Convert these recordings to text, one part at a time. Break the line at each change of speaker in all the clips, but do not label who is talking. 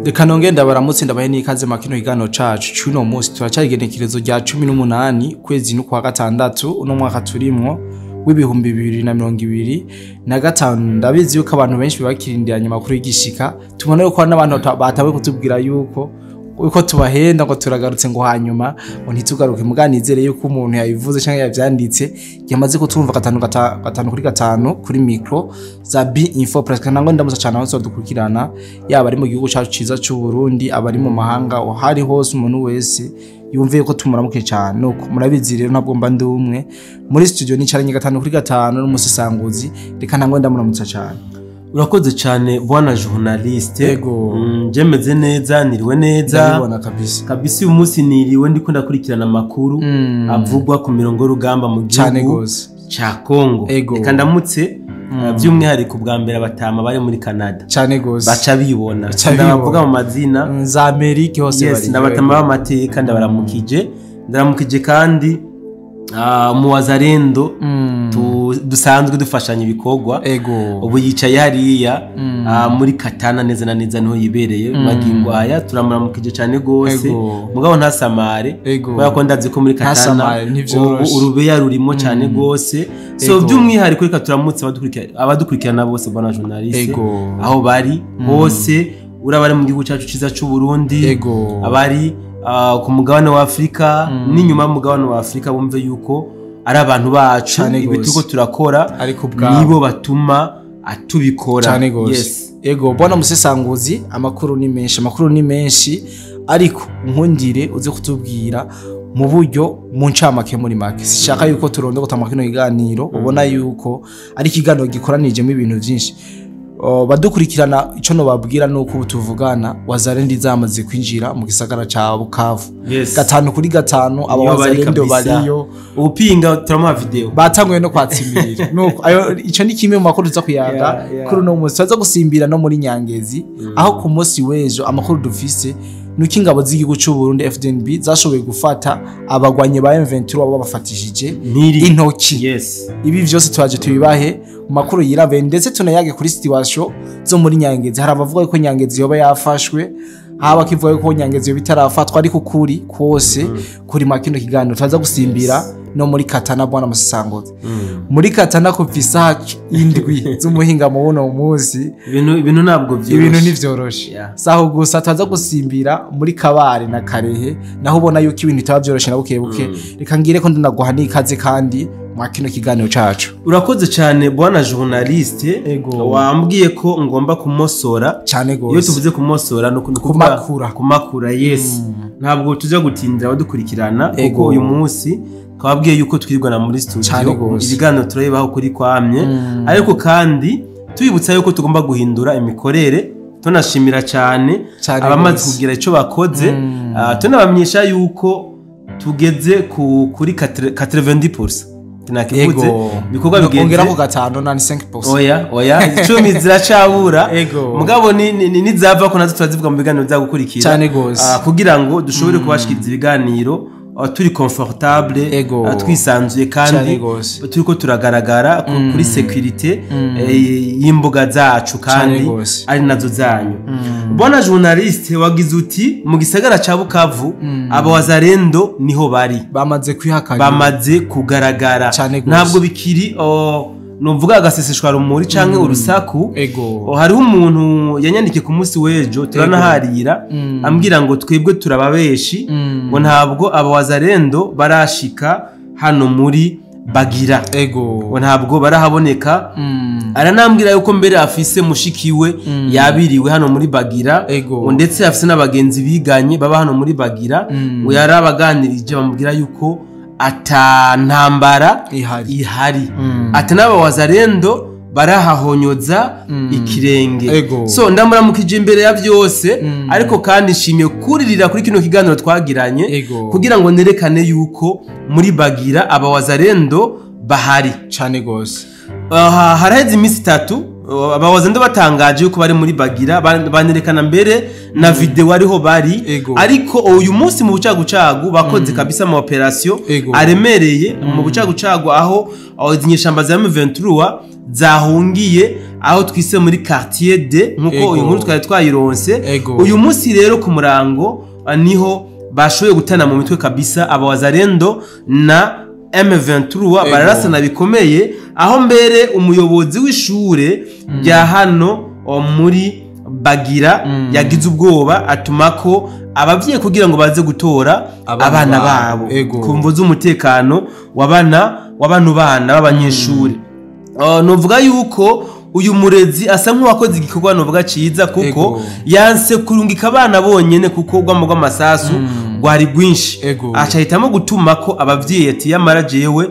Reka nongere ndabaramutse, ndabahe n'ikaze makino kiganiro cacu c'uno munsi. Turacari igenekerezo rya 18 kwezi n'ukwa gatandatu, uno mwaka turimwo w'2025. Ndabizi yuko abantu benshi bakirindiranye amakuru y'igishika. Tubona yuko hari n'abantu batawe kutubwira yuko uko tubahenda ngo turagarutse, ngo hanyuma ngo ntitugaruke. Muganizere yuko umuntu yabivuze canke yavyanditse yamaze kutumva gatanu gatanu kuri gatanu kuri micro za B Info Press. Nango ndamuza cyane aho dukurikirana, yaba ari mu gihugu cacu ciza c'u Burundi, abari mu mahanga, hari hose, umuntu wese yumviye ko tumuramuke cyane. Nuko murabizi rero, ntabwo mba ndi umwe muri studio, nicaranye gatanu kuri gatanu n'umusisanguzi. Reka nango ndamuramutsa cyane.
Urakoze cyane, bwana journaliste.
Ego.
Je meze neza, niriwe neza.
Ndabibona kabisa.
Kabisa, uyu munsi niriwe ndiko ndakurikirana amakuru avugwa ku mirongo y'urugamba mu gihugu ca Congo.
Ego.
Reka ndamutse by'umwihariko bwa mbere abatama bari muri Canada.
Cyane gose.
Baca bibona.
Baca bibona.
Ndabavuga mu mazina.
Za Amerika hose
Yes,
bari.
Ndabatama b'amateka, ndabaramukije. Ndaramukije kandi mu wazarendo dusanzwe dufashanya ibikorwa. Ubu yicaye hariya muri Katana, neza na neza niho yibereye magingo aya. Turamuramukije cyane gose. Mugabo ntasamare, kubera ko ndazi ko muri Katana
Ntasamare, ntivyoroshe.
ubu urubeya rurimo cyane gose. So by'umwihariko reka turamutse abadukurikirana bose, bwana journaliste, aho bari hose, uraba ari mu gihugu cyacu cyiza cy'u Burundi, abari ku mugabane wa Afurika n'inyuma y'umugabane wa Afurika, bumve yuko ari abantu bacu.
Cane
Ibi
gose.
turiko turakora
Ariko ubwabo
nibo batuma atubikora.
Cyane gose.
Yes.
Ego, bwana musesanguzi, amakuru ni menshi, amakuru ni menshi, ariko nkundire uze kutubwira mu buryo mu ncamake, muri make. Sishaka yuko turonda gutama kino kiganiro, ubona yuko ari ikiganiro gikoranijemo ibintu byinshi. Badukurikirana, ico nobabwira nuko ubu tuvugana Wazalendo zamaze kwinjira mu gisagara ca Bukavu. Gatanu kuri gatanu aba
Niyo bari
Wazalendo
kabisa.
bariyo.
Upinga turamuha video.
Batanguye no kwatsimirira. Nuko ayo, ico ni kimwe mu makuru tuza kuyaga kuri uno munsi. Tuza gusimbira no muri Nyangezi, aho ku munsi w'ejo amakuru dufise nuko ingabo z'igihugu c'u Burundi FDNB zashoboye gufata abagwanyi ba M23 baba bafatishije
Ntiri.
intoki. Ibi vyose twaje tubibahe mu makuru yirabe, ndetse tunayage kuri situation zo muri Nyangezi. Hari abavuga ko Nyangezi yoba yafashwe, haba kivuga ko Nyangezi yoba itarafatwa, ariko ukuri kose kuri makino kiganiro. Turaza gusimbira no muri Katana, bwana Musangozi. Muri Katana kuva isaha 7 z'umuhingamo w'uno munsi,
Ibintu ntabwo vyoroshe.
Ibintu ntivyoroshe. Saho gusa, turaza gusimbira muri Kabare na Karehe, naho ubona yuko ibintu bitaba vyoroshe na buke buke. Reka ngire ko ndanaguha n'ikaze kandi mwa kino kiganiro cacu.
Urakoze cyane, bwana journaliste.
Ego.
Wambwiye ko ngomba kumosora.
Cane
Iyo
gose.
tuvuze kumosora no
Kumakura.
Kumakura, yes. Ntabwo tuza gutindira abadukurikirana, kuko uyu munsi twabwiye yuko twirirwana muri
Cane
studio.
gose.
Ibiganiro turabibaho kuri kwamye, ariko kandi tubibutsa yuko tugomba guhindura imikorere. Tunashimira cyane
Cane
abamaze
gose.
kugira icyo bakoze. Tunabamenyesha yuko tugeze kuri 90%, nakivuze, ibikorwa bigeze
Ongera ku gatanu na 5%.
Oya, oya, 10 ziracabura. Mugabo nizava ko nazo turazivuga mu biganiro bizagukurikira.
Cane gose.
Kugira ngo dushobore kubashikiriza ibiganiro turi confortable, twisanzuye
Cane
kandi
gose.
turiko turagaragara kuri sécurité y'imbuga zacu kandi
Cane gose.
ari nazo zanyu. Bwana journaliste, wagize uti mu gisagara ca Bukavu aba wazarendo niho bari.
Bamaze kwihakana.
Bamaze kugaragara.
Cane gose.
Ntabwo bikiri numvuga agaseseshwa rumuri canke urusaku. Hariho umuntu yanyandikiye ku munsi w'ejo, turanaharira, ambwira ngo twebwe turababeshi, ngo ntabwo aba wazarendo barashika hano muri Bagira, ngo ntabwo barahaboneka. Aranambwira yuko mbere afise mushikiwe yabiriwe hano muri Bagira, ngo ndetse afise n'abagenzi biganye baba hano muri Bagira, ngo yarabaganirije bamubwira yuko ata ntambara
Ihari.
ihari, ati n'aba wazarendo barahahonyoza ikirenge. So ndamuramukije imbere ya byose, ariko kandi nshimiye kuririra kuri kino kiganiro twagiranye kugira ngo nerekane yuko muri Bagira aba wazarendo bahari.
Cane gose.
Aha haraheze iminsi 3 abawazendo batangaje yuko bari muri Bagira, banerekana mbere na video ariho bari. Ariko uyu munsi mu bucagucagu bakoze kabisa ama operation aremereye mu bucagucagu, aho izi nyeshamba za M23 zahungiye. aho twise muri quartier D nkuko uyu nkuru twari twayironse. Uyu munsi rero ku murango niho bashoboye gutana mu mitwe kabisa aba Wazalendo na M23, bararasana bikomeye, aho mbere umuyobozi w'ishure rya hano muri Bagira yagize ubwoba atuma ko abavyeyi kugira ngo baze gutora abana babo ku mvo z'umutekano w'abana bana b'abanyeshuri. Novuga yuko uyu murezi asa nk'uwakoze igikorwa novuga ciza, kuko yanse kurungika abana bonyene, kuko urwamo rw'amasasu rwari rwinshi, aca ahitamo gutuma ko abavyeyi ati yamara jewe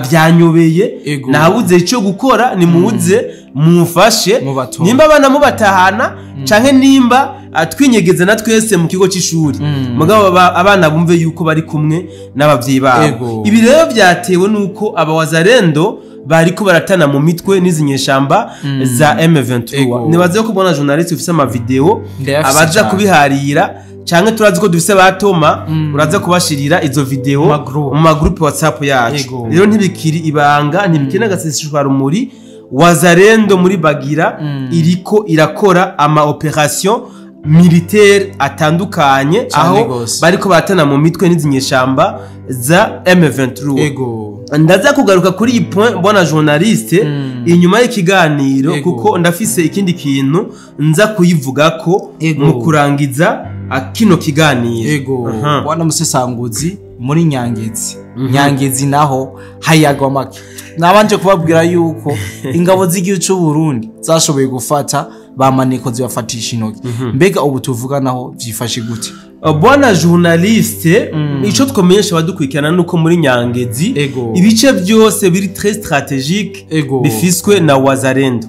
vyanyobeye, nabuze ico gukora, nimuze mumfashe, nimba abana mubatahana canke nimba twinyegeze na twese mu kigo c'ishuri, mugabo abana bumve yuko bari kumwe n'abavyeyi babo. Ibi rero vyatewe nuko aba Wazalendo bariko baratana mu mitwe n'izi nyeshamba za M23. Nibaze ko kubona journaliste ufise ama video abaza kubiharira, canke turazi ko dufise batoma, uraza kubashirira izo video mu ma groupe WhatsApp yacu. Rero ntibikiri ibanga, ntibikiri n'agaseseshwa rumuri, Wazalendo muri Bagira iriko irakora ama operation militaire atandukanye, aho bariko baratana mu mitwe n'izi nyeshamba za M23. Ndaza kugaruka kuri iyi point mbona journaliste inyuma y'ikiganiro, kuko ndafise ikindi kintu nza kuyivugako mu kurangiza kino kiganiro.
Bwana musesanguzi, muri Nyangezi, Nyangezi naho hayagwa make. Nabanje kubabwira yuko ingabo z'igihugu cy'u Burundi zashoboye gufata bamaneko zibafatisha intoki. Mbega ubu tuvuga naho vyifashe gute?
Bwana journaliste, ico twomenyesha abadukurikirana nuko muri Nyangezi ibice byose biri très stratégique bifiswe na Wazalendo.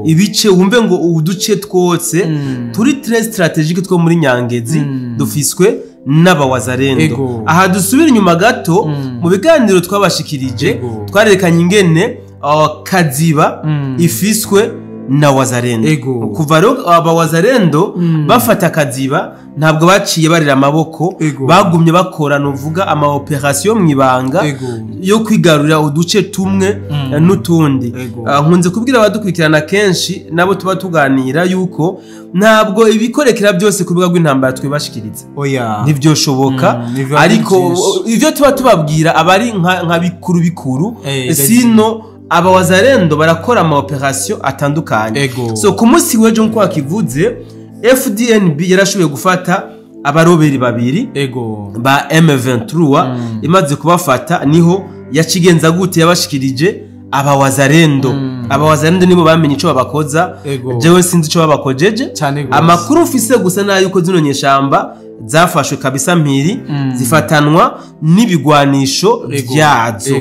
Ibice wumve ngo uduce twose turi très stratégique two muri Nyangezi dufiswe n'aba Wazalendo. Aha dusubira inyuma gato mu biganiro twabashikirije, twarerekanye ingene Kaziba ifiswe na Wazalendo. Kuva rero aba Wazalendo bafata Kaziba ntabwo baciye barira amaboko, bagumye bakora nuvuga ama operation mwibanga yo kwigarurira uduce tumwe n'utundi. Nkunze kubwira abadukurikirana kenshi nabo tuba tuganira yuko ntabwo ibikorekera byose ku rubuga rw'intambara twibashikiriza, ntivyoshoboka, ariko ivyo tuba tubabwira abari nka bikuru bikuru, sino aba Wazalendo barakora ama operation atandukanye. So ku munsi w'ejo nko wakivuze, FDNB yarashoboye gufata abaroberi babiri ba M23. Imaze kubafata niho yacigenza gute, yabashikirije aba Wazalendo. Aba Wazalendo nibo bamenye ico babakoza, jewe sinzi ico babakojeje. Amakuru ufise gusa nayo zino nyeshamba zafashwe kabisa mpiri, zifatanwa n'ibigwanisho byazo.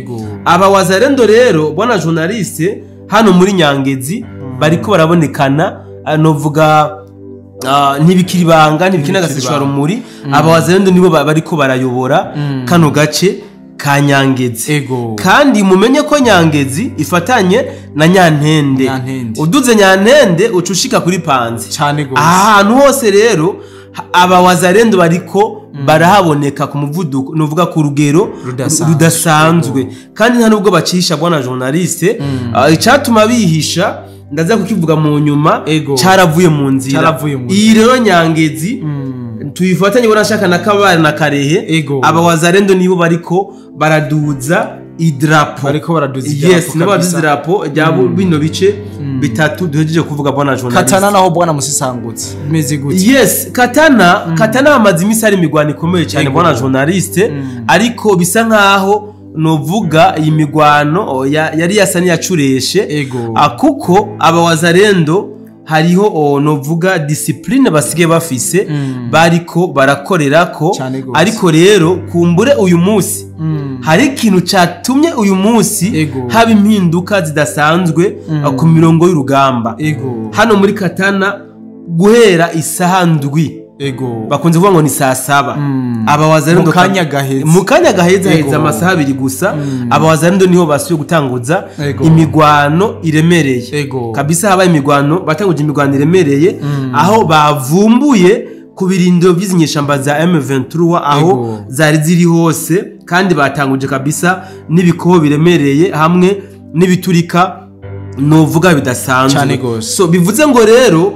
Aba Wazalendo rero bwana journaliste hano muri Nyangezi bariko barabonekana, novuga ntibikiri banga, ntibikina gaseshwa rumuri. Aba Wazalendo nibo bariko barayobora kano gace ka Nyangezi. Kandi mumenye ko Nyangezi ifatanye na Nyantende. Uduze Nyantende ucushika kuri Panzi. Ahantu hose rero aba Wazalendo bariko barahaboneka ku muvuduko, nuvuga ku rugero rudasanzwe. Kandi nta nubwo bacisha bwana journaliste, icatuma bihisha ndaza kukivuga mu nyuma, caravuye mu nzira. Iyi rero Nyangezi tuyifatanye bona shaka na Kabare na Karehe. Aba Wazalendo nibo bariko baraduza idrapo,
bariko baraduza idrapo.
Yes, nibo baraduza idrapo rya bino bice bitatu duhejeje kuvuga bwana journaliste.
Katana naho bwana musisangutse bimeze gute?
Yes, Katana amaze imisi ari imigwano ikomeye cyane bwana journaliste, ariko bisa nkaho novuga iyi migwano yari yasa niyacureshe, kuko aba Wazalendo hariho novuga discipline basige bafise, bariko barakorerako. Ariko rero kumbure uyu munsi hari ikintu catumye uyu munsi haba impinduka zidasanzwe ku mirongo y'urugamba. Hano muri Katana guhera isaha 7, bakunze kuvuga ngo ni saa 7, aba Wazalendo mu kanya gaheze haheze amasaha 2 gusa, aba Wazalendo niho basuye gutanguza imigwano iremereye kabisa. Habaye imigwano, batanguje imigwano iremereye aho bavumbuye ku birindiro by'izinyeshamba za M23 aho zari ziri hose, kandi batanguje kabisa n'ibikoho biremereye hamwe n'ibiturika Novuga bidasanzwe.
Cane gose.
So bivuze ngo rero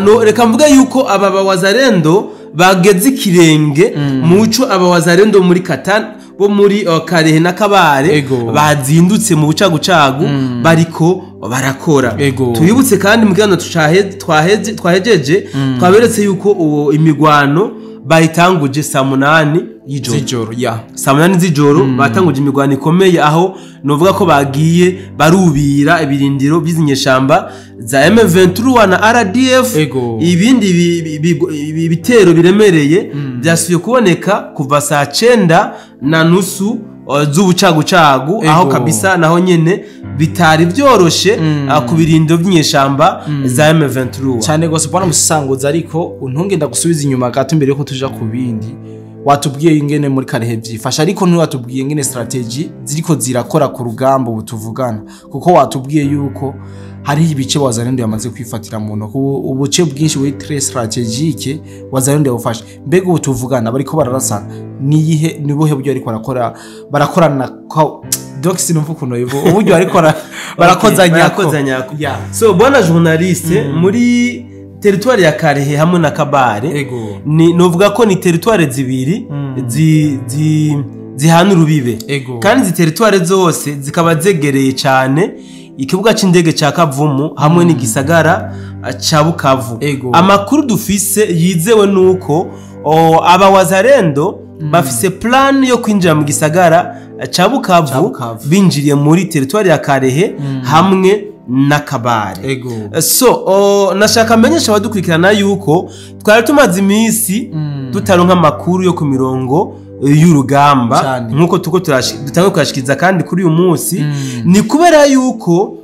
no, reka mvuge yuko aba bawazarendo bageze ikirenge muco aba wazarendo muri Katan bo muri Karehe na Kabare bazindutse mu bucagucagu bariko barakora. Tubibutse kandi mu kiganiro twahejeje twaberetse yuko uwo imigwano bayitanguje saa 8 y'ijoro. Saa 8 z'ijoro batanguje imigwano ikomeye, aho novuga ko bagiye barubira ibirindiro by'izinyeshamba za M23 na RDF. Ibindi bitero biremereye byasubiye kuboneka kuva saa 9:30 z'ubucagucagu, aho kabisa naho nyene bitari byoroshe ku birindiro by'inyeshamba za M23.
Cyane gose bwana Musanguza, ariko untunge ndagusubiza inyuma gato imbere yuko tuja ku bindi. Watubwiye ingene muri Karehe vyifasha, ariko ntiwatubwiye ingene strategy ziriko zirakora ku rugamba ubu tuvugana, kuko watubwiye yuko hari ibice Wazalendo yamaze kwifatira mu ntoki, ubuce bwinshi buri très stratégique Wazalendo yabufashe. Mbega ubu tuvugana bariko bararasana niyihe, nibuhe buryo ariko barakora barakorana donc sinumva ukuntu bivuga uburyo ariko barakozanyako.
So bwana journaliste, muri territoire ya Karehe hamwe na Kabare ni novuga ko ni territoire zibiri zihana urubibe, kandi izi territoire zose zikaba zegereye cyane ikibuga c'indege ca Kavumu hamwe n'igisagara ca Bukavu. Amakuru dufise yizewe nuko aba wazarendo bafise plan yo kwinjira mu gisagara ca Bukavu binjiriye muri territoire ya Karehe hamwe na Kabare. So nashaka menyesha abadukurikirana yuko twari tumaze iminsi tutaronka amakuru yo ku mirongo y'urugamba nkuko tuko dutangiye kuyashikiza, kandi kuri uyu munsi ni kubera yuko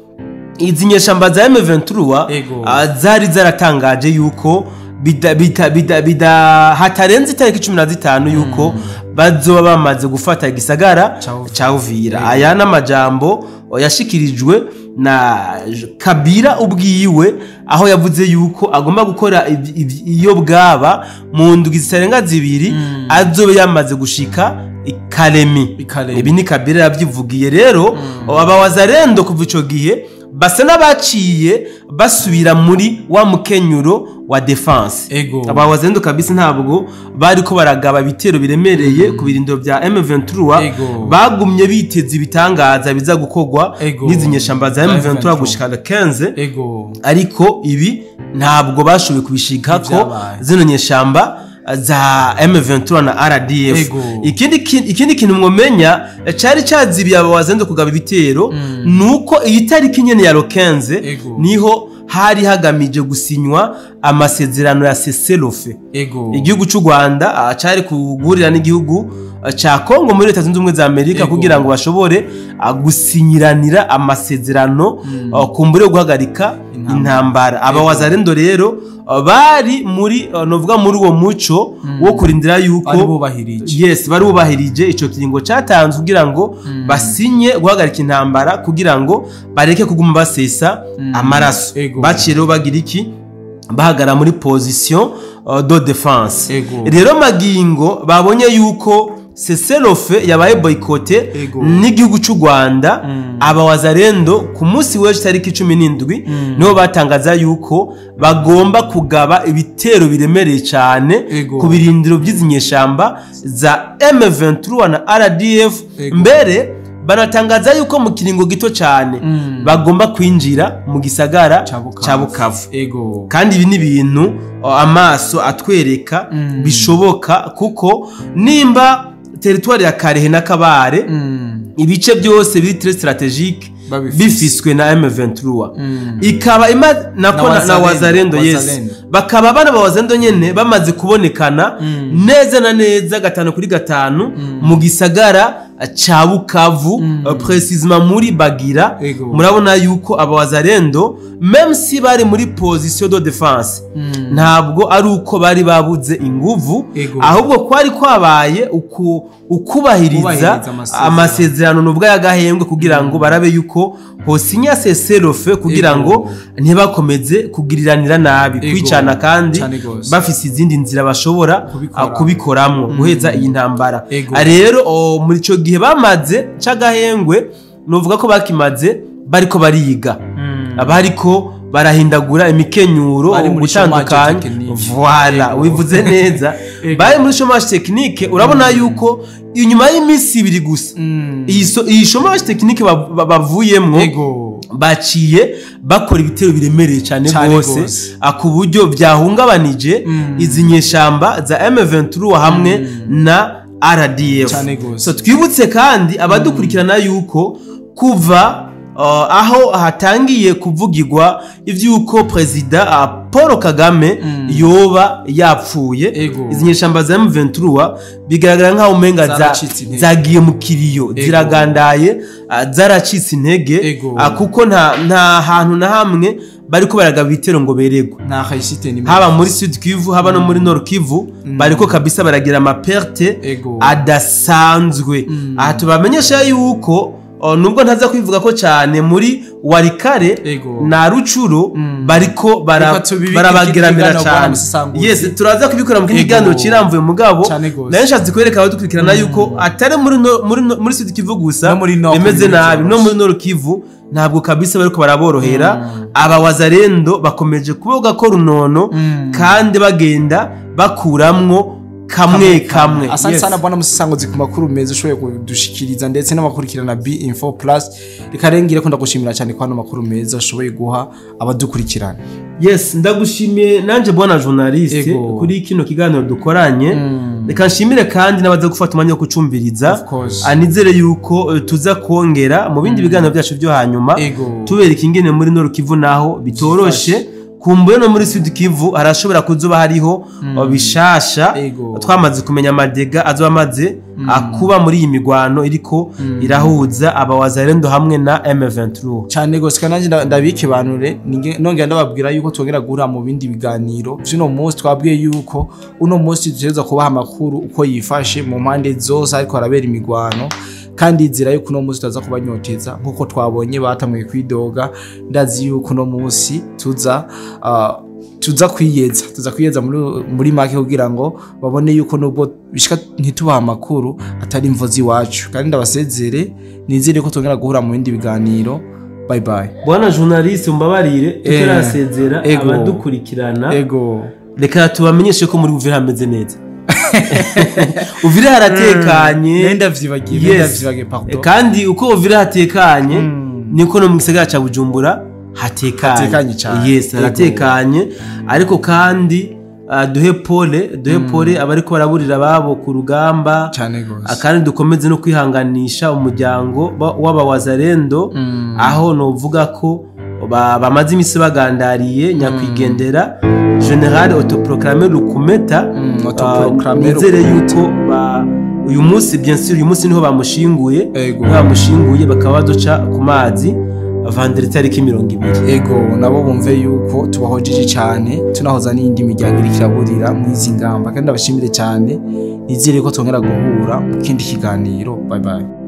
izi nyeshamba za M23 zari zaratangaje yuko hatarenze itariki 15 yuko bazoba bamaze gufata igisagara ca Uvira. Aya n'amajambo yashikirijwe na Kabila ubwiwe, aho yavuze yuko agomba gukora iyo bwaba mu ndwi zitarenga 2 azobe yamaze gushika Kalemi. Ibi ni Kabila yavyivugiye. Rero aba wazarendo kuva ico gihe basa n'abaciye basubira muri wa mukenyuro wa defense. Aba wazarendo kabisa ntabwo bariko baragaba ibitero biremereye ku birindiro bya M23, bagumye biteze ibitangaza biza gukogwa n'izi nyeshamba za M23 gushika 15. Ariko ibi ntabwo bashoboye kubishika ko zino nyeshamba za M23 na RDF. Ikindi kintu mwomenya cari cazibiye aba wazendo kugaba ibitero nuko iyi tariki nyene ya 15 niho hari hagamije gusinywa amasezerano ya cessez-le-feu. Igihugu c'u Rwanda cari kugurira n'igihugu ca Kongo muri Leta Zunze Ubumwe za Amerika kugira ngo bashobore gusinyiranira amasezerano kumbure guhagarika intambara. Aba wazarendo rero bari muri novuga muri uwo muco wo kurindira yuko bari bubahirije ico kiringo catanzwe kugira ngo basinye guhagarika intambara kugira ngo bareke kuguma basesa amaraso. Baciye rero bagira iki, bahagara muri position de défense. Rero magingo babonye yuko cessez-le-feu yabaye boycotté n'igihugu c'u Rwanda, aba wazarendo ku munsi w'ejo tariki 17 niho batangaza yuko bagomba kugaba ibitero biremereye cyane ku birindiro by'izinyeshamba za M23 na RDF. Mbere banatangaza yuko mu kiringo gito cyane bagomba kwinjira mu gisagara ca Bukavu. Kandi ibi ni ibintu amaso atwereka bishoboka, kuko nimba territoire ya Karehe na Kabare ibice byose biri très stratégique bifiswe na M23 ikaba na Wazalendo, yes, bakaba bana ba Wazalendo nyene bamaze kubonekana neza na neza 5 kuri 5 mu gisagara ca Bukavu, précisément muri Bagira. Murabona yuko aba Wazalendo même si bari muri position de défense ntabwo ari uko bari babuze inguvu, ahubwo kwari kwabaye ukubahiriza amasezerano nubwo yagahembwe kugira ngo barabe yuko hosinya cessez-le-feu kugira ngo ntibakomeze kugiriranira nabi kwicana, kandi bafise izindi nzira bashobora kubikoramwo guheza iyi ntambara. Rero muri ico gihe bamaze cagahengwe novuga ko bakimaze bariko bariga, abariko barahindagura imikenyuro gutandukanye. Voilà, wivuze neza, bari muri chômage technique. Urabona yuko inyuma y'iminsi ibiri gusa iyi chômage technique bavuyemwo baciye bakora ibitero biremereye cyane gose, ku buryo byahungabanije izi nyeshamba za M23 hamwe na RDF. So twibutse kandi abadukurikirana yuko kuva aho hatangiye kuvugirwa ivyuko President Paul Kagame yoba yapfuye, izi nyeshamba za M23 bigaragara nkaho umenga zagiye mu kiriyo, ziragandaye, zaracitse intege, kuko nta hantu na hamwe bariko baragaba ibitero ngo beregwe, haba muri Sud Kivu haba no muri Nord Kivu, bariko kabisa baragira ama perte adasanzwe. Aha tubamenyesha yuko nubwo ntaza kwivuga ko cyane muri Warikare na Rucuro bariko barabageramira cyane. Yes, turaza kubikora mu kindi kiganiro kiramvuye mugabo nayo nshatse kwereka abadukurikirana yuko atari muri Sud Kivu gusa bimeze nabi, no muri Nord Kivu ntabwo kabisa bariko baraborohera. Aba wazarendo bakomeje kuboga ko runono kandi bagenda bakuramwo kamwe kamwe.
Asante sana bwana Musisangozi ku makuru meza ushoboye kudushikiriza ndetse n'abakurikirana B Info Plus. Reka rengire ko ndagushimira cyane kwa no makuru meza ushoboye guha abadukurikirana.
Yes, ndagushimiye nanje bwana journaliste kuri kino kiganiro dukoranye. Reka nshimire kandi n'abaza gufata umwanya wo kucumviriza, anizere yuko tuza kongera mu bindi biganiro byacu byo hanyuma tubereka ingene muri Nord Kivu naho bitoroshe. Kumbuye no muri Sud Kivu harashobora kuzoba hariho bishasha, twamaze kumenya amadega azoba amaze akuba muri iyi migwano iriko irahuza abawazarendo hamwe na M23
cyane gose. Kandi ndabikebanure nongera ndababwira yuko twongera guhura mu bindi biganiro vy'uno munsi. Twabwiye yuko uno munsi dutegerezwa kubaha amakuru uko yifashe mu mpande zose ariko harabera imigwano, kandi inzira yuko uno munsi tutaza kubanyoteza nkuko twabonye batanguye kwidoga. Ndazi yuko uno munsi tuza kwiyeza muri make kugira ngo babone yuko nubwo bishika ntitubaha amakuru atari imvo ziwacu. Kandi ndabasezere, nizere ko tongera guhura mu bindi biganiro. Bye bye.
Bwana journaliste umbabarire tutarasezera abadukurikirana, reka tubamenyeshe ko muri Uvira hameze neza. Uvira haratekanye, ndavyibagiye pardon. Kandi uko Uvira hatekanye niko no mu gisagara ca Bujumbura hatekanye cyane. Yes, haratekanye. Ariko kandi duhe pole abariko baraburira babo ku rugamba, kandi dukomeze no kwihanganisha umuryango w'abawazarendo aho novuga ko bamaze imisi bagandariye nyakwigendera General autoproclamé Lukumeta. Nizere yuko uyu munsi bien sûr uyu munsi niho bamushinguye, bakaba baduca ku mazi vendredi tariki 20.
Ego nabo bumve yuko tubahojeje cyane, tunahoza n'indi miryango iri kiraburira mu izi ngamba. Kandi ndabashimire cyane, nizere ko tongera guhura mu kindi kiganiro. Bye bye.